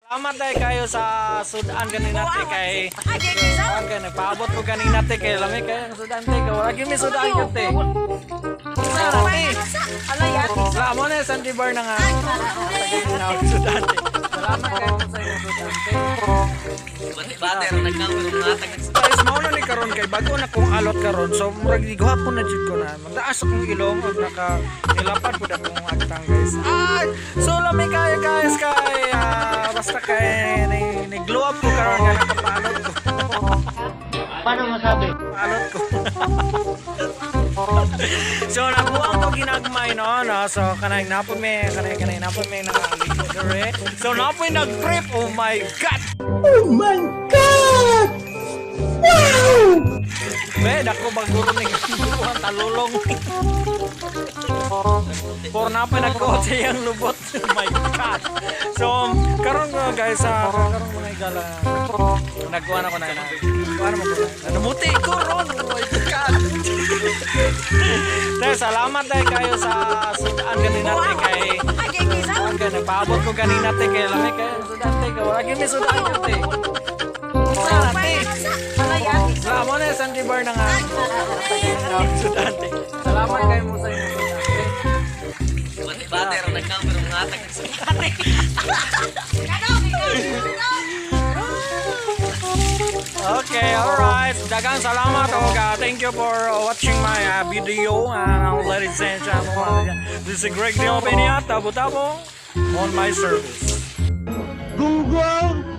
Salamat dahil kayo sa sudan ganina te kay kuan kay nagpaabot ko ganina te kay lami kayo ang sudan te kay wala gyud mi sudan gyud te. Sa te. Wala mo na Sandy Bar na nga. Sudan te. Salamat kayo sa inyong sudan te. Bate ra nagkaon ng mga tag. Guys, mao na ni karon kay bago na kong alot karon. So murag gihapon na jud ko na. Mataas akong ilong ug naka nilapad pud akong agtang, guys. Ay, so lami kayo, guys, kay basta kay ni glow up ko karon nga nakapaalot ko. Paano masabi? Paalot ko. So nakuha ko ginagmay no. So kanay napon me kanay napon me na dere. So napoy nag-trip. Oh my God. Oh my God! Wow! Be, dako baguro ni kuha talulong. Por na pa nagkuha sa iyang lubot. Oh my God. So, karon ko guys, sa karon mga igala, nagkuha na ko na. Kuha na mo ko na. Namuti ko ron. Oh my God. Te, salamat dahil kayo sa sudan ganina te kay kuan kay nagpaabot ko ganina te kay lami kayo ang sudan te kay wala gyud mi sudan gyud te. Sa te. Wala mo na Sandy Bar na nga. Sudan te. Salamat kayo mo sa inyong sudan te. Bate ra nagkaon ng mga tag. Okay, alright. Daghang salamat og thank you for watching my video. Ladies and gentlemen, this is Greg Del Peña, Tabo Tabo, on my service. Gunggong!